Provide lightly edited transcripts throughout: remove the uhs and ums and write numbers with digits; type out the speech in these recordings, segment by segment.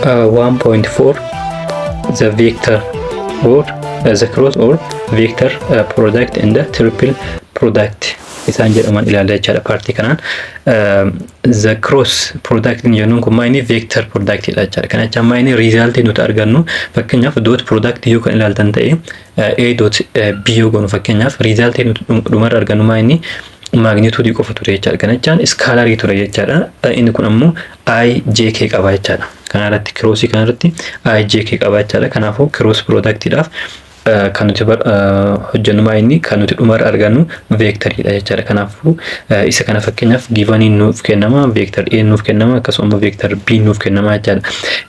1.4 The vector or the cross or vector product and the triple product isaan jedhaman ilaalla jechaadha partii kanaan. The cross product jennuun kun maayini? Vector product dha jechaadha. Kana jechaan maayini? Result nuti argannu, fakkeenyaaf dot product yoo kan ilaaltan ta'e, A dot B yoo goonu, fakkeenyaaf result nuti dhumarra argannu maayini? Magnitude qofa ture jechaadha. Kana jechaan scalarii ture jechaadha. Inni kun ammoo I J K qaba jechaadha. Kana irratti, crossii kana irratti I J K qaba jechaadha. Kanaafuu cross productidhaaf kan nuti hojjennu maa inni? Kan nuti dhumarra argannu vectoriidha jechaadha. Kanaafuu isa kana fakkeenyaaf giveniin nuuf kennama, vector A nuuf kennama, akkasuma vector B nuuf kennama jechaadha.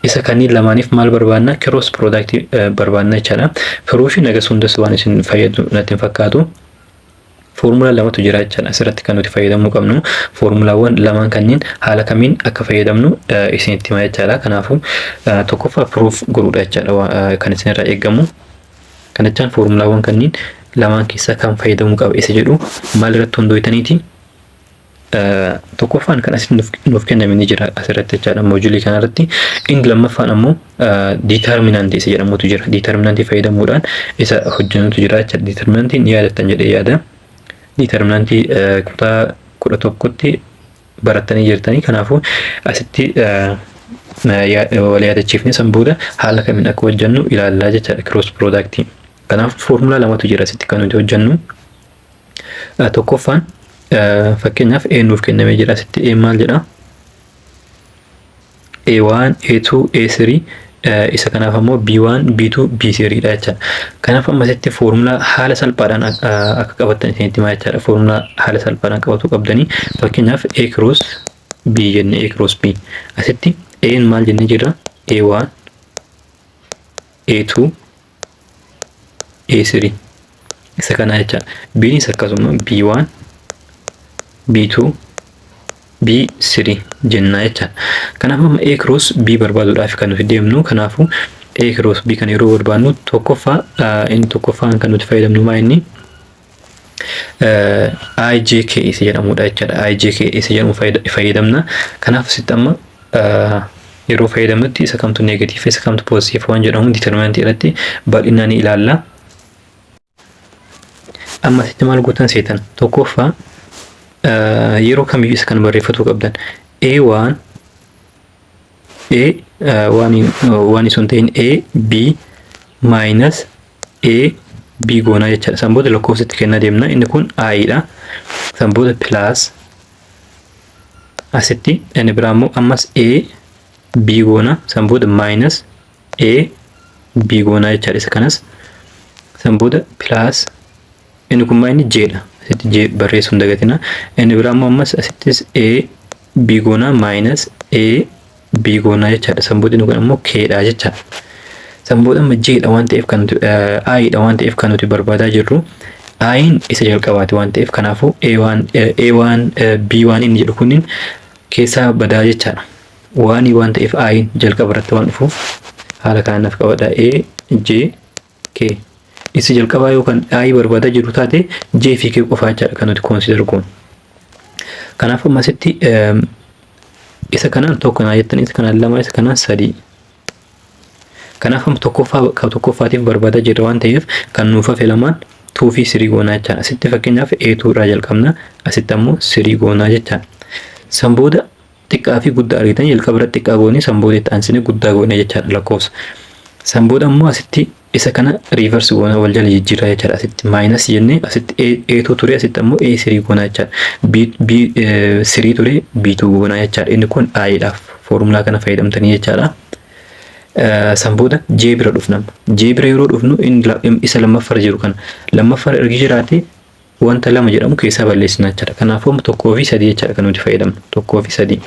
Isa kanneen lamaaniif maal barbaanna? Cross product barbaanna jechaadha. Proofiin agas hundas waan isin fayyadu natti hin fakkaatu. Foormulaa lamatu jira jechaadha asirratti kan nuti fayyadamuu qabnu. Foormulaawwan lamaan kanneen haala kamiin akka fayyadamnu isinitti hima jechaadha. Kanaafuu tokkoffaa proof godhuudha jechaadha kan isinirraa eeggamu. Kana jechaan foormulaawwan kanneen lamaan keessaa kan fayyadamuu qaba isa jedhu maal irratti hundooytaniiti? Tokkoffaan kan asitti nuuf kenname ni jira asirratti jechaadha modulii kanarratti. Inni lammaffaan ammoo determinantii isa jedhamutu jira. Determinantii fayyadamuudhaan isa hojjennutu jira jechaadha. Determinantiin ni yaadattan jedhee yaada. Determinantii kutaa 11tti barattanii jirtanii. Kanaafuu asitti wal yaadachiifne, san booda haala kamiin akka hojjennu ilaallaa jechaadha cross productii. Kanaaf foormulaa lamatu jira asitti kan nuti hojjennu. Tokkoffaan, fakkeenyaaf A nuuf kennamee jira asitti. A maal jedha? A1, A2, A3, isa kanaaf ammoo B1, B2, B3 dha jechaadha. Kanaaf amma asitti foormulaa haala salphaadhaan akka qabattan isinitti himaa jechaadha. Foormulaa haala salphaadhaan qabatu qabdanii, fakkeenyaaf A cross B jenne. A cross B asitti A'n maal jennee jirra? A1, A2, A3 isa kana jechaadha. B'nis akkasuma B1, B2, B3 jennaa jechaadha. Kanaaf amma A cross B barbaaduudhaaf kan nuti deemnu. Kanaafuu A cross B kan yeroo barbaadnu, tokkoffaa, inni tokkoffaan kan nuti fayyadamnu maa inni? IJK isa jedhamudha jechaadha. IJK isa jedhamu fayyadamna. Kanaaf asitti amma yeroo fayyadamnutti isa kamtu negative, isa kamtu positive waan jedhamu determinantii irratti bal'inaan ni ilaalla. Amma asitti maal gootan seetan? Tokkoffaa, yeroo kamiyyuu isa kan barreeffatuu qabdan, A1 A waan sun ta'in A B minus A B goonaa jechaadha. San booda lakkoofsatti kennaa deemna. Inni kun I dha. San booda plus, asitti inni biraa immoo ammas A B goona. San booda minus A B goonaa jechaadha isa kanas. San booda plus, inni kun maa inni? J dha. Asitti J barreessuu hin dagatina. Inni biraa immoo ammas asittis A B goonaa minus A B goonaa jechaadha. San booda inni kun immoo K dha jechaadha. San booda amma J dha waan ta'eef, kan nuti I dha waan ta'eef, kan nuti barbaadaa jirru I'n isa jalqabaati waan ta'eef, kanaafuu A1 A1 B1 inni jedhu kunniin keessaa badaa jechaadha. Waanii waan ta'eef, I'n jalqaba irratti waan dhufuuf, haala kanaan naaf qabadha. A J K isa jalqabaa yookaan I barbaadaa jiru taate, J fi K qofaa jechaadha kan nuti consider goonu. Kanaaf amma asitti isa kanaan tokko naa jettanii, isa kanaan lama, isa kanaan sadii. Kanaaf amma tokkoffaa tokkoffaatiif barbaadaa jirra waan ta'eef, kan nuuf hafe lamaan two fi three goonaa jechaadha. Asitti fakkeenyaaf A2 irraa jalqabna, asitti ammoo three goonaa jechaadha. San booda xiqqaa fi guddaa argitan, jalqaba irratti xiqqaa goonee, san booda itti aansine guddaa goonee jechaadha lakkoofsa. San booda ammoo asitti isa kana reverse goona, wal jala jijjiirraa jechaadha. Asitti minus jennee, asitti A2 ture, asitti ammoo A3 goonaa jechaadha. B 3 ture, B2 goonaa jechaadha. Inni kun I dhaaf foormulaa kana fayyadamtanii jechaadha. San booda J bira dhufna. J bira yeroo dhufnu, inni isa lammaffaarra jiru kana, lammaffaarra ergi jiraate, wanta lama jedhamu keessaa balleessina jechaadha. Kanaafuu tokkoo fi sadii jechaadha kan nuti fayyadamnu. Tokkoo fi sadii.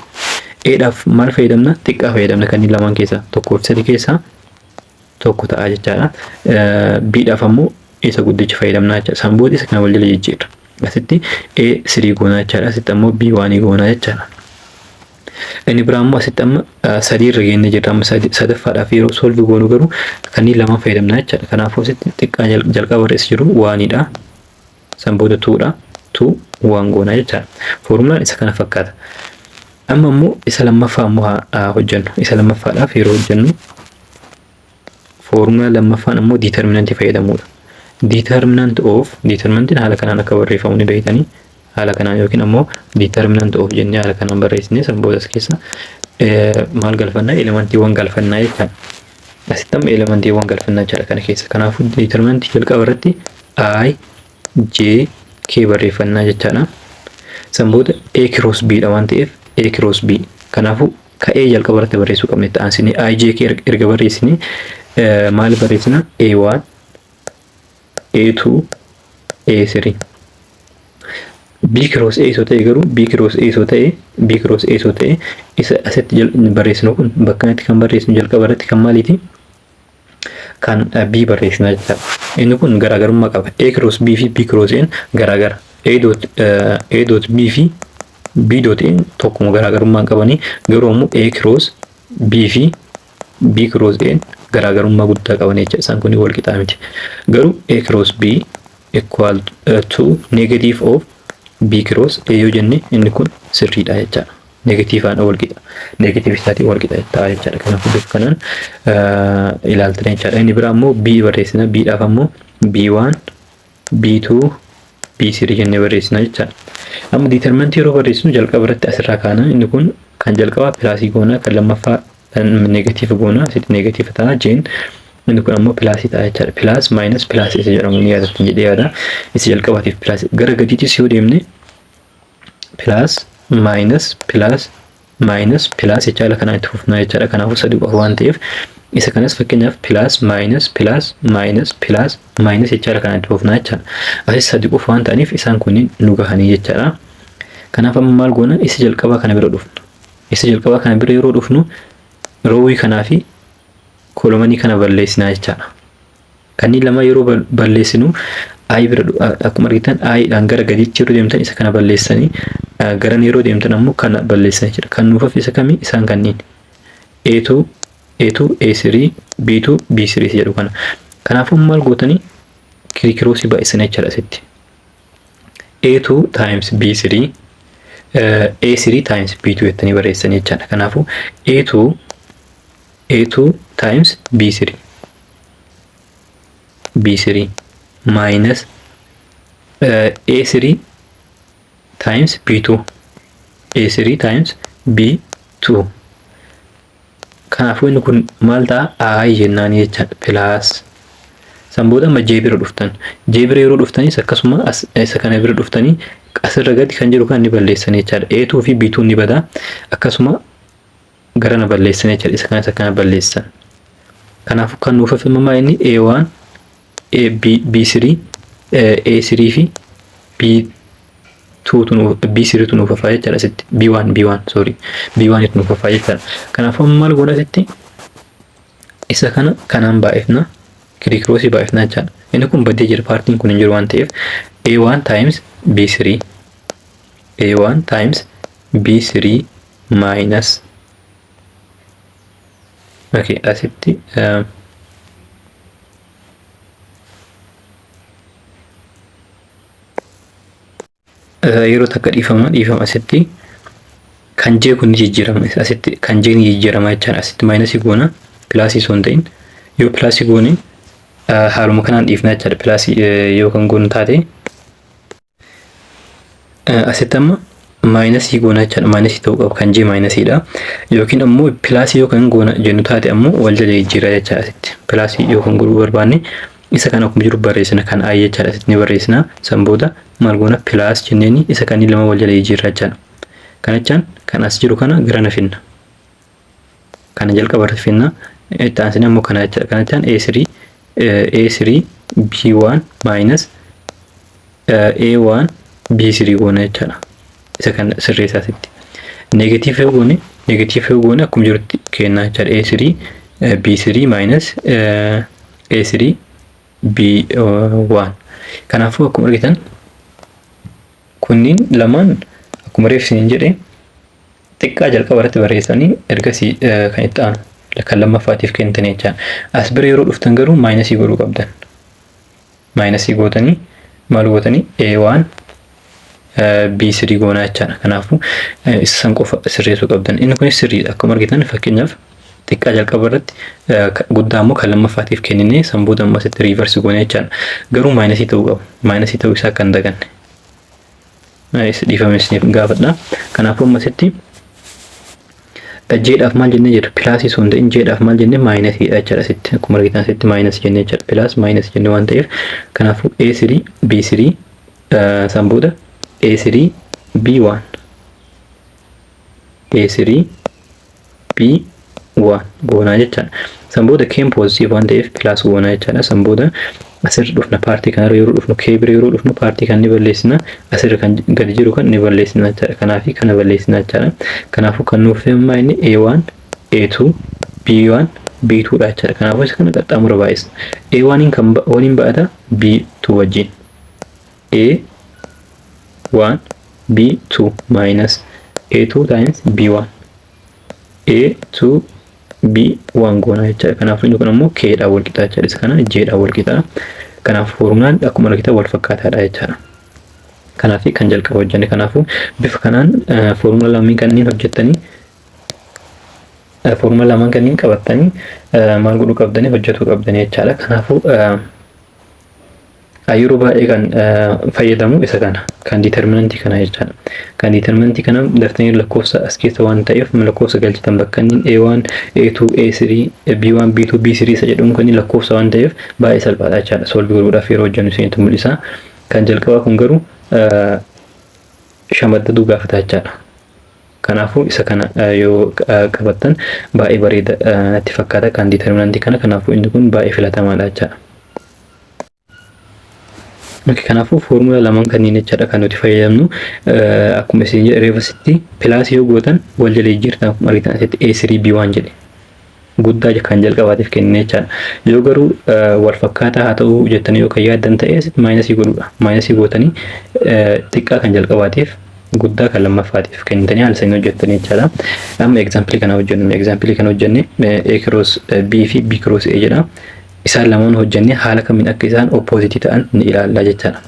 Eedhaaf maal fayyadamna? Xiqqaa fayyadamna. Kanneen lamaan keessaa, tokkoo fi sadii keessaa tokko ta'a jechaadha. Bidhaaf ammoo isa guddicha fayyadamna jechaadha. San booda isa kana wal jala jijjiirra. Asitti A three goonaa jechaadha. Asitti ammoo B one goonaa jechaadha. Inni biraa immoo asitti amma sadii irra geennee jirra. Amma sadaffaadhaaf yeroo solve goonu garuu kanneen lamaan fayyadamna jechaadha. Kanaafuu asitti xiqqaa jalqaba irra isa jiru onedha. San booda twodha. Two one goonaa jechaadha. Foormulaan isa kana fakkaata. Amma immoo isa lammaffaa immoo haa hojjennu. Isa lammaffaadhaaf yeroo hojjennu, foormulaa lammaffaan ammoo determinantii fayyadamuudha. Determinant of, determinantiin haala kanaan akka barreeffamu ni beektanii, haala kanaan yookiin ammoo determinant of jennee haala kanaan barreessine. San booda as keessa maal galfannaa? Elementiiwwan galfannaa jechaadha. Asitti amma elementiiwwan galfannaa jechaadha kana keessa. Kanaafuu determinantii jalqaba irratti I, J, K barreeffannaa jechaadha. San booda A cross B dha waan ta'eef, A cross B. Kanaafuu ka A jalqaba irratti barreessuu qabna. Itti aansinee I, J, K erga barreessinee maal barreessina? A1, A2, A3. B cross A osoo ta'e garuu, B cross A osoo ta'e, B cross A osoo ta'e, isa asitti barreessinu kun, bakka kanatti kan barreessinu jalqaba irratti kan maaliiti? Kan B barreessina jechaadha. Inni kun garaagarummaa qaba. A cross B fi B cross A garaagara. A dot B fi B dot A tokkuma, garaagarummaa hin qabanii. Garuu ammoo A cross B fi B cross A garaagarummaa guddaa qaban jecha. Isaan kun wal qixaa miti. Garuu A cross B equal to negative of B cross A yoo jenne, inni kun sirriidha jechaadha. Negatiivaan wal qixa. Negative isaatiin wal qixa ta'a jechaadha. Kanaafuu bifa kanaan ilaaltan jechaadha. Inni biraa ammoo B barreessina. B dhaaf ammoo B1, B2, B3 jennee barreessina jechaadha. Amma determinantii yeroo barreessinu jalqaba irratti asirraa kaana. Inni kun kan jalqabaa plusii goona, kan lammaffaa negative goona, asitti negative ta'a jeen, inni kun ammoo plusii ta'a jechaadha. Plus minus plus isa jedhamu ni yaadattan jedhee yaada. Isa jalqabaatiif plusii. Gara gadiittis yoo deemne, plus minus plus minus plus jechaadha, kanaan itti fufnaa jechaadha. Kanaafuu sadi qofa waan ta'eef, isa kanas fakkeenyaaf plus minus plus minus plus minus jechaadha, kanaan itti fufnaa jechaadha. Asis sadi qofa waan ta'aniif, isaan kunniin nu gahanii jechaadha. Kanaaf amma maal goona? Isa jalqabaa kana bira dhufna. Isa jalqabaa kana bira yeroo dhufnu, rowii kanaa fi columnii kana balleessinaa jechaadha. Kanneen lama yeroo balleessinu, I bira, akkuma argitan, I dhaan gara gadiitti yeroo deemtan isa kana balleessanii, garan yeroo deemtan ammoo kana balleessanii jira. Kan nuuf isa kamii? Isaan kanneen. A2, A2, A3, B2, B3 jedhu kana. Kanaafuu maal gootanii? Criss crossii baay'isanii jechaadha asitti. A2 times B3, A3 times B2 jettanii barreessanii jechaadha. Kanaafuu A2, A2 times B3, B3 minus A3 times B2, A3 times B2. Kanaafuu inni kun maal ta'a? I jennaan jechaadha. Plus, san booda amma J bira dhuftan. J bira yeroo dhuftanis akkasuma isa kana bira dhuftanii, asirra gadi kan jiru kan ni balleessan jechaadha. A2 fi B2 ni bada. Akkasuma gara na balleessan jechaadha. Isa kanas akkana balleessan. Kanaafuu kan nuuf hafe maa inni? A1, A, B, B3, A3 fi B2 tu nuuf, B3 tu nuuf hafaa jechaadha asitti. B1, B1, sorry, B1 tu nuuf hafaa jechaadha. Kanaafuu amma maal goona asitti? Isa kana kanaan baay'ifna. Criss crossii baay'ifna jechaadha. Inni kun badee jira, partiin kun hin jiru waan ta'eef, A1 times B3, A1 times B3 minus, okay, asitti yeroo takka, dhiifama, dhiifama, asitti kan J kun ni jijjiirama. Asitti kan J ni jijjiirama jechaadha. Asitti minusii goona, plusii osoo hin ta'in. Yoo plusii goone, haaluma kanaan dhiifna jechaadha. Plusii yoo kan goonu taate, asitti amma minusii goona jechaadha. Minusii ta'uu qaba, kan J minusiidha. Yookiin ammoo plusii yoo kan goona jennu taate ammoo wal jala jijjiira jechaadha. Asitti plusii yoo kan godhuu barbaanne, isa kan akkuma jiru barreessina, kan I jechaadha, asitti ni barreessina. San booda maal goona? Plus jenneeni isa kanneen lama wal jala jijjiirra jechaadha. Kana jechaan kan as jiru kana gara na finna. Kana jalqaba irratti finna. Itti aansinee ammoo kana jechaadha. Kana jechaan A3, A3 B1 minus A1 B3 goona jechaadha. Isa kan sirreessaa asitti. Negative yoo goone, negative yoo goone, akkuma jirutti kennaa jechaadha. A3 B3 minus A3 B1. Kanaafuu akkuma argitan, kunniin lamaan akkuma reef isiniin jedhe, xiqqaa jalqaba irratti barreessanii, ergasii kan itti aanu kan lammaffaatiif kennitanii jechaadha. As bira yeroo dhuftan garuu minusii godhuu qabdan. Minusii gootanii maal gootanii? A1 B3 goonaa jechaadha. Kanaafuu isa san qofa sirreessuu qabdan. Inni kunis sirriidha. Akkuma argitan, fakkeenyaaf xiqqaa jalqaba irratti, guddaa immoo kan lammaffaatiif kenninee, san booda immoo asitti reverse goone jechaadha. Garuu minusii ta'uu qaba. Minusii ta'uu isaa kan daganne. Isa dhiifame isiniif gaafadha. Kanaafuu amma asitti Jdhaaf maal jennee jirra? Plusii osoo hin ta'in Jdhaaf maal jennee? Minusiidha jechaadha asitti. Akkuma argitan asitti minus jennee jechaadha. Plus minus jennee waan ta'eef, kanaafuu A3 B3, san booda A3 B1, A3 B1 goonaa jechaadha. San booda K'n positive waan ta'eef plus goonaa jechaadha. San booda asirra dhufna, partii kanarra yeroo dhufnu, K bira yeroo dhufnu, partii kan ni balleessina, asirra kan gadi jiru kan ni balleessina jechaadha. Kanaafi kana balleessina jechaadha. Kanaafuu kan nuuf himmaa inni A1 A2 B1 B2 dha jechaadha. Kanaafuu isa kana qaxxaamura baay'isna. A1 kan waliin ba'ata B2 wajjin. A1 B2 minus A2 times B1, A2 B1 goona jechaadha. Kanaafuu inni kun ammoo K dhaan wal qixa jechaadha. Isa kana J dhaan wal qixa. Kanaafuu foormulaan akkuma argitan wal fakkaataadha jechaadha. Kanaaf kan jalqaba hojjenne, kanaafuu bifa kanaan foormula lameen kanneen hojjettanii, foormula lamaan kanneen qabattanii maal godhuu qabdanii, hojjetuu qabdanii jechaadha. Kanaafuu yeroo baay'ee kan fayyadamu isa kana, kan determinantii kana jechaadha. Kan determinantii kana daftanii lakkoofsa as keessa waan ta'eef, lakkoofsa galchitan bakka inni A1, A2, A3, B1, B2, B3 isa jedhamu kan lakkoofsa waan ta'eef baay'ee salphaadha jechaadha. Solve godhuudhaaf yeroo hojjennu isinitti mul'isa. Kan jalqabaa kun garuu shamaddaduu gaafata jechaadha. Kanaafuu isa kana yoo qabattan baay'ee bareeda natti fakkaata, kan determinantii kana. Kanaafuu inni kun baay'ee filatamaadha jechaadha. Kanaafuu foormula lamaan kanneen jechaadha kan nuti fayyadamnu. Akkuma isin jedhe reefasitti, plusii yoo gootan wal jala jijjiirtan. Akkuma argitan asitti A3 B1 jedhe, guddaa kan jalqabaatiif kenne jechaadha. Yoo garuu wal fakkaataa haa ta'u jettanii yoo kan yaaddan ta'e, asitti minusii godhuudha. Minusii gootanii xiqqaa kan jalqabaatiif, guddaa kan lammaffaatiif kennitanii haala sanii hojjettanii jechaadha. Amma exampleii kana hojjennu. Exampleii kana hojjenne, A cross B fi B cross A jedha. Isaan lamaan hojjennee haala kamiin akka isaan oppositeii ta'an ni ilaalla jechaadha.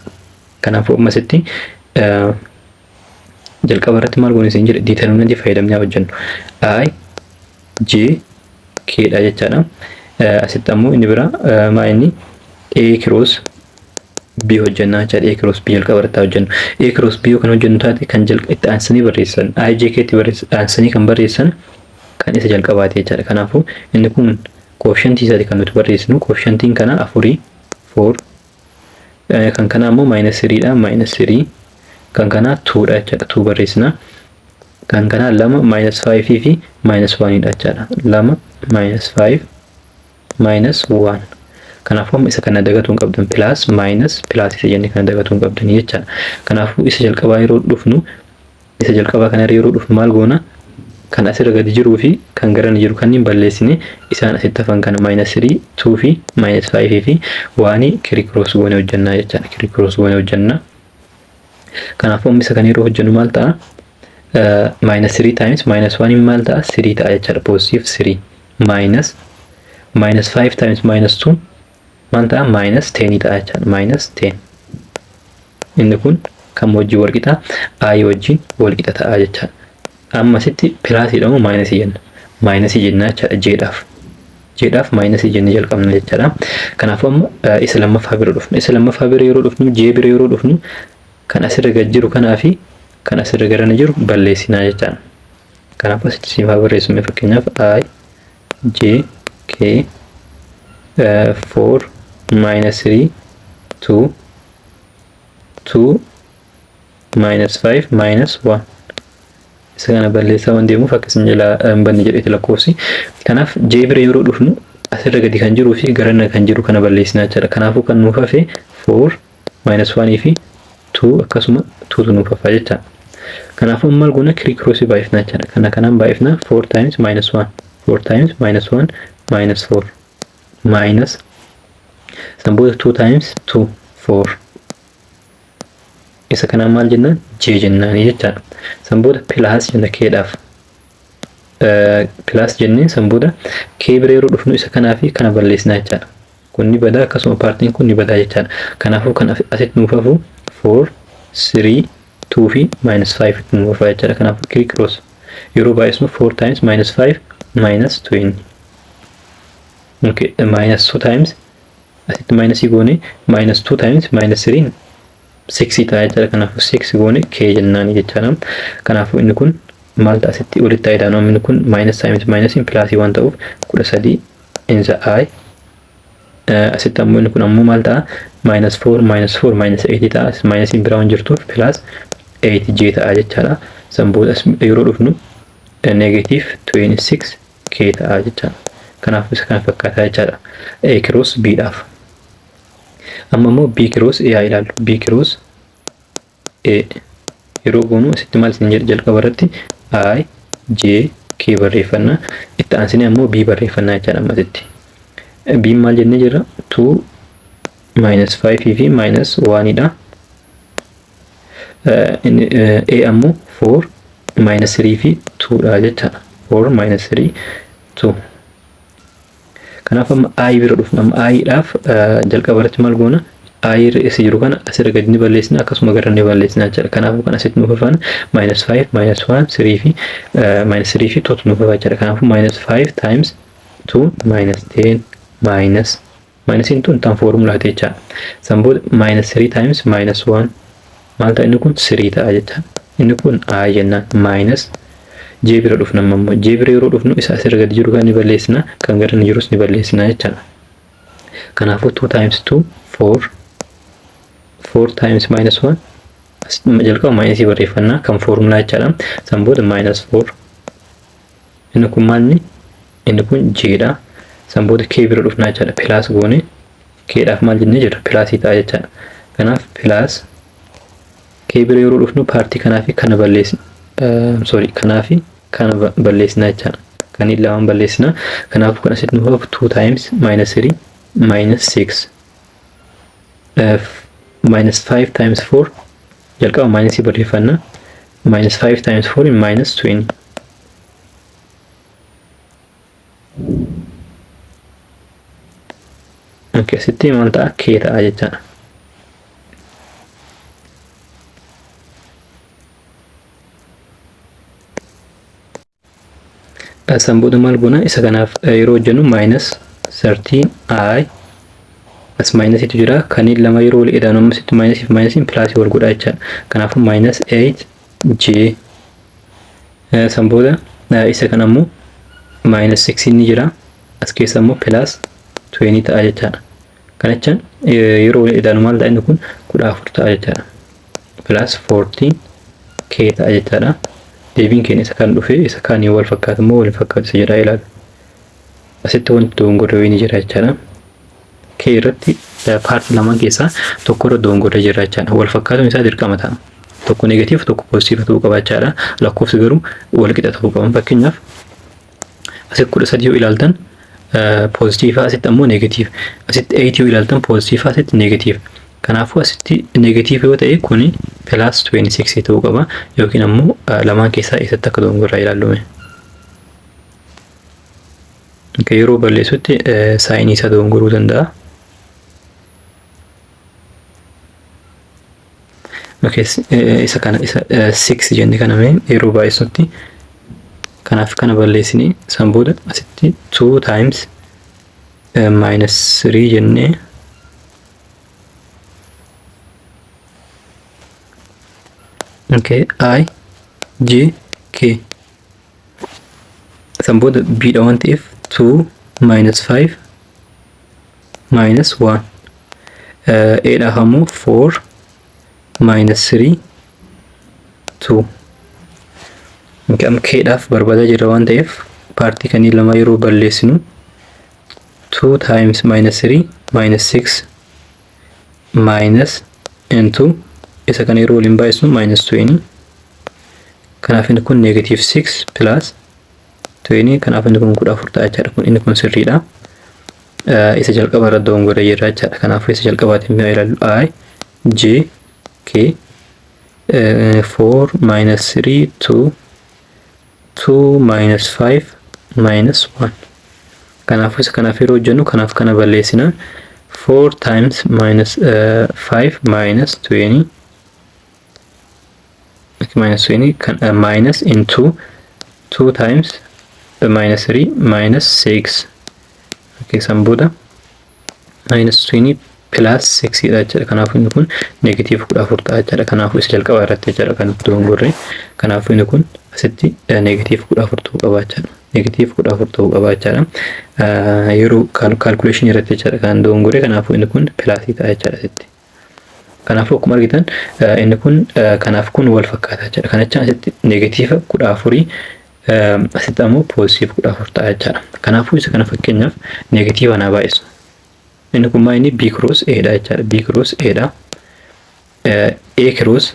Kanaafuu ammasitti jalqaba irratti maal goone isin jedhe? Determinantii fayyadamnee hojjennu. I J K dha jechaadha. Asitti ammoo inni bira maa inni A cross B hojjennaa jechaadha. A cross B jalqaba irratti hojjennu. A cross B yoo kan hojjennu taate, kan itti aansanii barreessan, I J K itti aansanii kan barreessan kan isa jalqabaati jechaadha. Kanaafuu inni kun coefficientii isaati kan nuti barreessinu. Coefficientiin kana afurii, four, kan kana ammoo minus threedha, minus three, kan kana twodha jechaadha, two barreessina. Kan kana lama, minus fiveii fi minus oneiidha jechaadha. Lama, minus five, minus one. Kanaafuu amma isa kana dagatuu hin qabdan, plus minus plus isa jennee kana dagatuu hin qabdanii jechaadha. Kanaafuu isa jalqabaa yeroo dhufnu, isa jalqabaa kana yeroo dhufnu maal goona? Kan asirra gadi jiruu fi kan garana jiru kanneen balleessine, isaan asitti hafan kana minus 3, 2 fi minus 5 fi oneii criss-cross goone hojjannaa jechaadha. Criss-cross goone hojjannaa. Kanaafuu amma isa kana yeroo hojjennu maal ta'a? Minus 3 times minus 1 maal ta'a? 3 ta'a jechaadha. Positive 3 minus minus 5 times minus 2 maal ta'a? Minus 10 ta'a jechaadha. Minus 10. Inni kun kan wajjin wal qixa? I wajjin wal qixa ta'a jechaadha. Amma asitti plusiidha moo minusii jenna? Minusii jenna jechaadha Jdhaaf. Jdhaaf minusii jennee jalqabna jechaadha. Kanaafuu amma isa lammaffaa bira dhufnu. Isa lammaffaa bira yeroo dhufnu, J bira yeroo dhufnu, kan asirra gad jiru kanaa fi kan asirra garana jiru balleessinaa jechaadha. Kanaafuu asitti siif haa barreessu. Fakkeenyaaf I J K 4, minus 3, 2, 2, minus 5, minus 1. Isa kana balleessaa waan deemuuf akkasin jalaa hin banne jedheeti lakkoofsi. Kanaaf J bira yeroo dhufnu, asirra gadi kan jiruu fi garana kan jiru kana balleessinaa jechaadha. Kanaafuu kan nuuf hafe 4, minus 1 fi 2, akkasuma 2tu nuuf hafa jechaadha. Kanaafuu maal goona? Criss-crossii baay'ifnaa jechaadha. Kana kanaan baay'ifnaa, 4 times minus 1, 4 times minus 1, minus 4, minus san booda 2 times 2, 4. Isa kanaan maal jennaan? J jennaanii jechaadha. San booda plus jenna Kdhaaf. Plus jennee san booda K bira yeroo dhufnu, isa kanaa fi kana balleessinaa jechaadha. Kun ni badaa, akkasuma partiin kun ni badaa jechaadha. Kanaafuu kan asitti nuuf hafu 4, 3, 2 fi minus 5 itti nu fufaa jechaadha. Kanaafuu criss cross yeroo baay'isnu 4 times minus 5 minus 20. Okay, minus 2 times, asitti minus goone, minus 2 times minus 3 6 ta'a jechaadha. Kanaafuu 6 goone k jennaan jechaadha. Kanaafuu inni kun maal ta'a? Asitti walitti ta'eedha. Inni kun minus times minus plusii waan ta'uuf 13 in the i. Asitti ammoo inni kun ammoo maal ta'a? Minus 4 minus 4 minus 8 ta'a. Minusiin biraa waan jirtuuf plus 8 j ta'a jechaadha. San booda yeroo dhufnu negative 26 k ta'a jechaadha. Kanaaf isa kana fakkaataa jechaadha. A cross B dhaaf. Amma immoo B cross A haa ilaallu. B cross A yeroo goonu asitti maal isin jedhe? Jalqaba irratti I J K barreeffannaa. Itti aansinee ammoo B barreeffannaa jechaadha ammasitti. B maal jennee jirra? 2, minus 5 fi minus 1 dha. A ammoo 4, minus 3 fi 2 dha jechaadha. 4, minus 3, 2. Kanaaf amma I bira dhufna. Amma I dhaaf jalqaba irratti maal goona? I irra isa jiru kana asirra gadi ni balleessina, akkasuma gara ni balleessina jechaadha. Kanaafuu kan asitti nuuf hafan minus 5, minus 1, 3 fi minus 3 fi 2 nuuf hafa jechaadha. Kanaafuu minus 5 times 2 minus 10, minus minusiin tun tan foormulaati jechaadha. San booda minus 3 times minus 1 maal ta'a? Inni kun 3 ta'a jechaadha. Inni kun I jennaan. Minus J bira dhufna. Amma immoo J bira yeroo dhufnu isa asirra gadi jiru kan ni balleessina, kan gara inni jirus ni balleessina jechaadha. Kanaafuu 2 times 2 4, 4 times minus 1, jalqaba minusii barreeffannaa kan foormulaa jechaadha. San booda minus 4. Inni kun maalni? Inni kun J dha. San booda K bira dhufnaa jechaadha. Plus goone, K dhaaf maal jennee jira? Plusii ta'a jechaadha. Kanaaf plus K bira yeroo dhufnu partii kanaa fi kana balleessina. Sorry, kanaa fi kana balleessina jechaadha. Kan lamaan balleessina. Kanaafuu kan asitti nuuf hafu 2 times minus 3 minus 6, minus 5 times 4, jalqaba minusii barreeffanna, minus 5 times 4 minus 20. Okay, asitti maal ta'a? K ta'a jechaadha. San booda maal goona? Isa kanaaf yeroo hojjennu minus 13 i, as minusiitu jira. Kanneen lama yeroo wal ida'an ammasitti minusii fi minusiin plusii wal godha jechaadha. Kanaafuu minus 8 j. San booda isa kana ammoo minus 6 ni jira. As keessa immoo plus 20 ta'a jechaadha. Kana jechaan yeroo wal ida'an maal ta'a? Inni kun 14 ta'a jechaadha. Plus 14 k ta'a jechaadha. Deebiin keenya isa kan dhufe isa kaanii wal fakkaatu immoo wal fakkaatu isa jedhaa ilaala. Asitti wanti dogongorre wayii ni jira jechaadha. K irratti partii lamaan keessaa tokko irra dogongorre jira jechaadha. Wal fakkaatuun isaa dirqama ta'a. Tokko negative, tokko positive ta'uu qaba jechaadha. Lakkoofsi garuu wal qixa ta'uu qaba. Fakkeenyaaf asitti 13 yoo ilaaltan positive, asitti ammoo negative. Asitti 8 yoo ilaaltan positive, asitti negative. Kanaafuu asitti negative yoo ta'e kuni plus 26 ta'uu qaba, yookiin ammoo lamaan keessaa eessatti akka dogongorraa ilaallume. Yeroo balleessutti signii isaa dogongoruu danda'a. Isa kana, isa 6 jenne kana mee yeroo baay'isutti kanaaf kana balleessinee, san booda asitti 2 times minus 3 jennee, okay, i j k, san booda b dha waan ta'eef 2 minus 5 minus 1, a dhaaf ammoo 4 minus 3 2. Okay, amma k dhaaf barbaadaa jirra waan ta'eef partii kanneen lama yeroo balleessinu 2 times minus 3 minus 6 minus into isa kana yeroo waliin baay'isnu minus 20. Kanaaf inni kun negative 6 plus 20. Kanaaf inni kun 14 ta'a jechaadha. Kun inni kun sirriidha. Isa jalqaba irra dogongora jirra jechaadha. Kanaafuu isa jalqabaatiin mee ilaallu. I j k 4 minus 3 2, 2 minus 5 minus 1. Kanaafuu isa kanaaf yeroo hojjennu kanaaf kana balleessina. 4 times minus 5 minus 20. Minus 20 kan minus into 2 times minus 3 minus 6. Okay, san booda minus 20 plus 6 dha jechuudha. Kanaafuu inni kun negative 14 ta'a jechuudha. Kanaafuu isa jalqaba irratti jechuudha kan nuti dogongorre. Kanaafuu inni kun asitti negative 14 ta'uu qaba jechuudha. Negative 14 ta'uu qaba jechuudha. Yeroo calculation irratti jechuudha kan dogongorre. Kanaafuu inni kun plusii ta'a jechuudha asitti. Kanaafuu akkuma argitan inni kun kanaaf kun wal fakkaata jechuudha. Kana jechaan asitti negative 14, asitti ammoo positive 14 ta'a jechuudha. Kanaafuu isa kana fakkeenyaaf negative naa baay'isu. Inni kun maa inni B cross A dha jechaadha. B cross A dha. A cross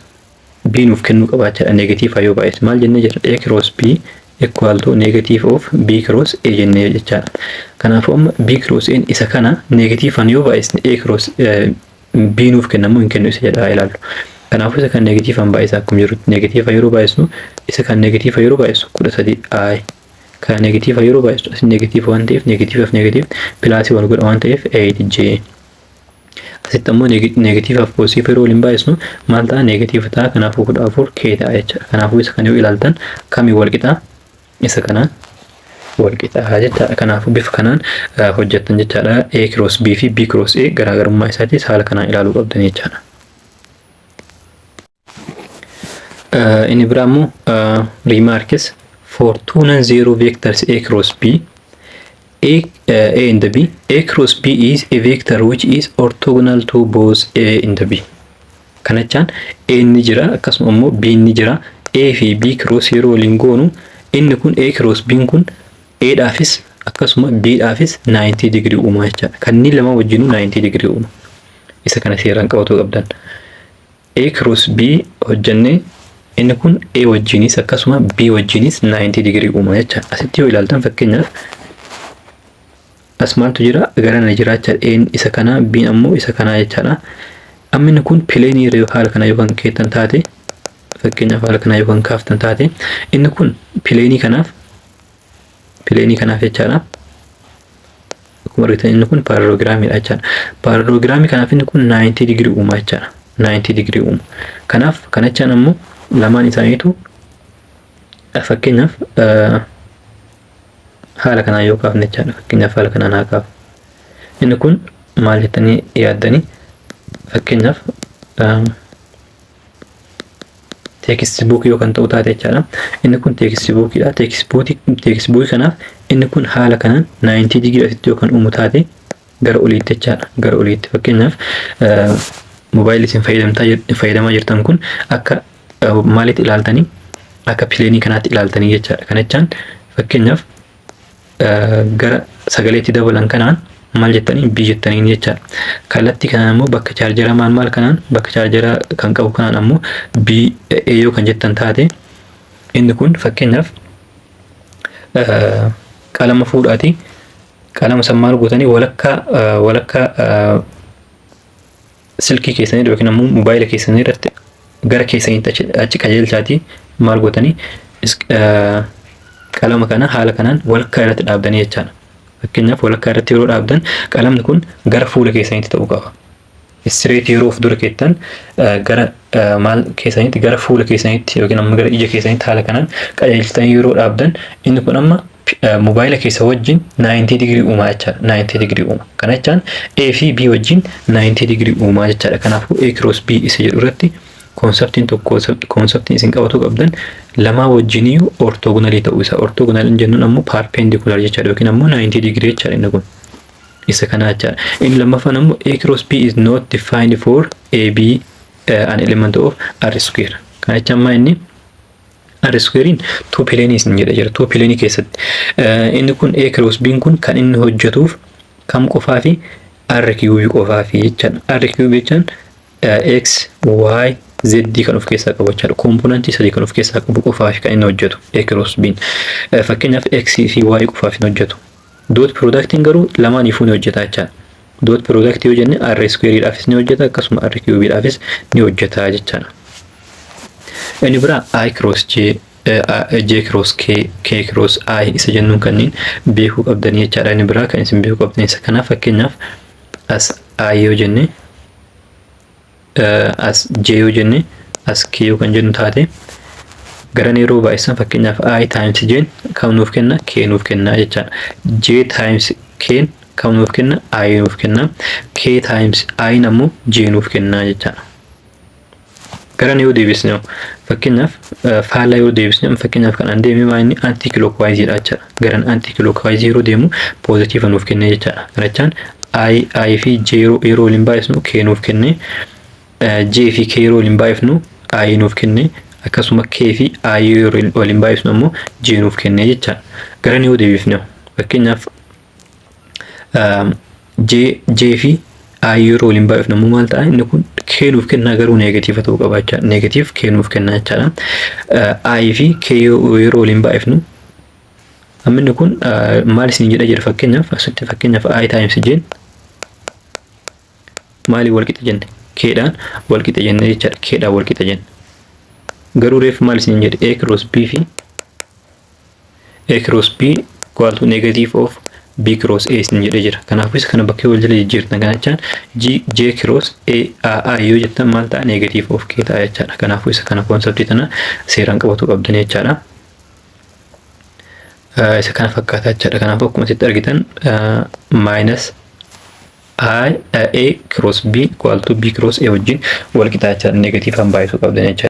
B nuuf kennuu qaba jechaadha. Negative yoo baay'ise maal jennee jira? A cross B equal to negative of B cross A jennee jechaadha. Kanaafuu amma B cross A isa kana negativean yoo baay'isne A cross B nuuf kennamu hin kennu isa jedhaa ilaallu. Kanaafuu isa kan negativean baay'isa akkuma jirutti negative yeroo baay'isnu, isa kan negative yeroo baay'isu 13 I, kan negative yeroo baay'isu as negative waan ta'eef negativeaf negative plusii wal godha waan ta'eef 8 J. Asitti ammoo negativeaf positive yeroo waliin baay'isnu maal ta'a? Negative ta'a. Kanaafuu 14 K ta'a jechuudha. Kanaafuu isa kana yoo ilaaltan kamii wal qixaa? Isa kanaan wal qixaa jechaadha. Kanaafuu bifa kanaan hojjettan jechaadha. A cross B fi B cross A garaagarummaa isaatis haala kanaan ilaaluu qabdan jechaadha. Inni biraa immoo remarks for two non-zero vectors A cross B, A and B, A cross B is a vector which is orthogonal to both A and B. Kana jechaan A ni jira, akkasuma immoo B ni jira. A fi B cross yeroo waliin goonu inni kun A cross B kun A dhaafis akkasuma B dhaafis 90 degree uuma jechaadha. Kanneen lama wajjinuu 90 degree uuma. Isa kana seeraan qabatuu qabdan. A cross B hojjennee inni kun A wajjinis akkasuma B wajjinis 90 degree uuma jechaadha. Asitti yoo ilaaltan fakkeenyaaf as maaltu jira? Garana jira jechaadha. A isa kanaa, B ammoo isa kanaa jechaadha. Amma inni kun planeii irra haala kana yookaan keettan taate, fakkeenyaaf haala kana yookaan kaaftan taate, inni kun planeii kanaaf jechaadha. Akkuma argitan inni kun parallelogramiidha jechaadha. Parallelogramii kanaaf inni kun 90 degree uuma jechaadha. 90 degree uuma. Kanaaf kana jechaan ammoo lamaan isaaniitu fakkeenyaaf haala kanaan yoo kaafne jechaadha. Fakkeenyaaf haala kanaan haa kaafu. Inni kun maal jettanii yaaddanii? Fakkeenyaaf textbookii yoo kan ta'u taate jechaadha. Inni kun textbookiidha. Textbookii kanaaf inni kun haala kanaan 90 degree asitti yoo kan uumu taate gara oliitti jechaadha. Gara oliitti fakkeenyaaf moobaayilii isin fayyadamaa jirtan kun akka maalitti ilaaltanii? Akka planeii kanaatti ilaaltanii jechaadha. Kana jechaan fakkeenyaaf gara sagaleetti dabalan kanaan maal jettanii? B jettanii jechaadha. Kallattii kanaan immoo bakka chargera maal maal kanaan, bakka chargera kan qabu kanaan ammoo B A yoo kan jettan taate, inni kun fakkeenyaaf qalama fuudhaati. Qalama san maal gootanii? Walakkaa walakkaa silkii keessanii yookiin ammoo moobaayila keessanii irratti gara keessaniitti achi qajeelchaatii maal gootanii? Qalama kana haala kanaan walakkaa irratti dhaabdanii jechaadha. Fakkeenyaaf walakkaa irratti yeroo dhaabdan qalamni kun gara fuula keessaniitti ta'uu qaba. Straight yeroo of dura keettan gara maal keessaniitti, gara fuula keessaniitti yookiin ammoo gara ija keessaniitti haala kanaan qajeelchitanii yeroo dhaabdan inni kun amma moobaayila keessa wajjin 90 degree uumaa jechaadha. 90 degree uuma. Kana jechaan A fi B wajjin 90 degree uumaa jechaadha. Kanaafuu A cross B isa jedhu irratti conceptiin tokko, conceptiin isin qabatu qabdan lamaa wajjiniyyuu orthogonalii ta'uu isaa. Orthogonal jennuun ammoo perpendicular jechaadha yookiin ammoo 90 degree jechaadha inni kun. Isa kana jechaadha. Inni lammaffaan ammoo A cross B is not defined for AB an element of R square. Kana jechaan maa inni R squarein two plane isin jedha jira. Two plane keessatti. Inni kun A cross B kun kan inni hojjetuuf kam qofaa fi R cube qofaa fi jechaadha. R cube jechaan X, Y, Z kan of keessaa qabu jechaadha. Componentii sadii kan of keessaa qabu qofaa fi kan inni hojjetu A cross B. Fakkeenyaaf X fi Y qofaaf hin hojjetu. Dot productiin garuu lamaaniifuu ni hojjeta jechaadha. Dot product yoo jenne R squareedhaafis ni hojjeta, akkasuma R cubeedhaafis ni hojjeta jechaadha. Inni biraa I cross J, J cross K, K cross I isa jennuun kanneen beekuu qabdanii jechaadha. Inni biraa kan isin beekuu qabdan isa kanaaf fakkeenyaaf as I yoo jenne, as J yoo jenne, as K yoo kan jennu taate, Garan yeroo baay'isan, fakkeenyaaf I times J kam nuuf kenna? K nuuf kenna jechaadha. J times K kam nuuf kenna? I nuuf kenna. K times I ammoo J nuuf kenna jechaadha. Garan yoo deebisne, fakkeenyaaf faallaa yoo deebisne, fakkeenyaaf kan an deeme maa inni anti clockwise dha jechaadha. Garan anti clockwise yeroo deemu positive nuuf kenne jechaadha. Kana jechaan I fi J yeroo waliin baay'isnu K nuuf kenne, J fi K yeroo waliin baay'ifnu I nuuf kenne, akkasuma K fi I yeroo waliin baay'isnu ammoo J nuuf kenne jechaadha. Garan yoo deebifne, fakkeenyaaf J fi I yeroo waliin baay'ifnu ammoo maal ta'a? Inni kun K nuuf kennaa, garuu negative ta'uu qaba jechaadha. Negative K nuuf kennaa jechaadha. I fi K yeroo waliin baay'ifnu amma inni kun maal isin jedha jira? Fakkeenyaaf asitti, fakkeenyaaf I times J maaliin wal qixa jenne? K dhaan wal qixa jenne jechaadha. K dhaan wal qixa jenne. Garuu reef maal isin jedhe? A cross B fi A cross B equal to negative of B cross A isin jedhee jira. Kanaafuu isa kana bakkee wal jala jijjiirtan. Kana jechaan G J cross A I yoo jettan maal ta'a? Negative of K ta'a jechaadha. Kanaafuu isa kana conceptii tana seeraan qabatu qabdan jechaadha. Isa kana fakkaata jechaadha. Kanaafuu akkuma asitti argitan minus I A cross B equal to B cross A wajjin wal qixa jechaadha. Negativeaan baay'isuu qabdan jechaadha.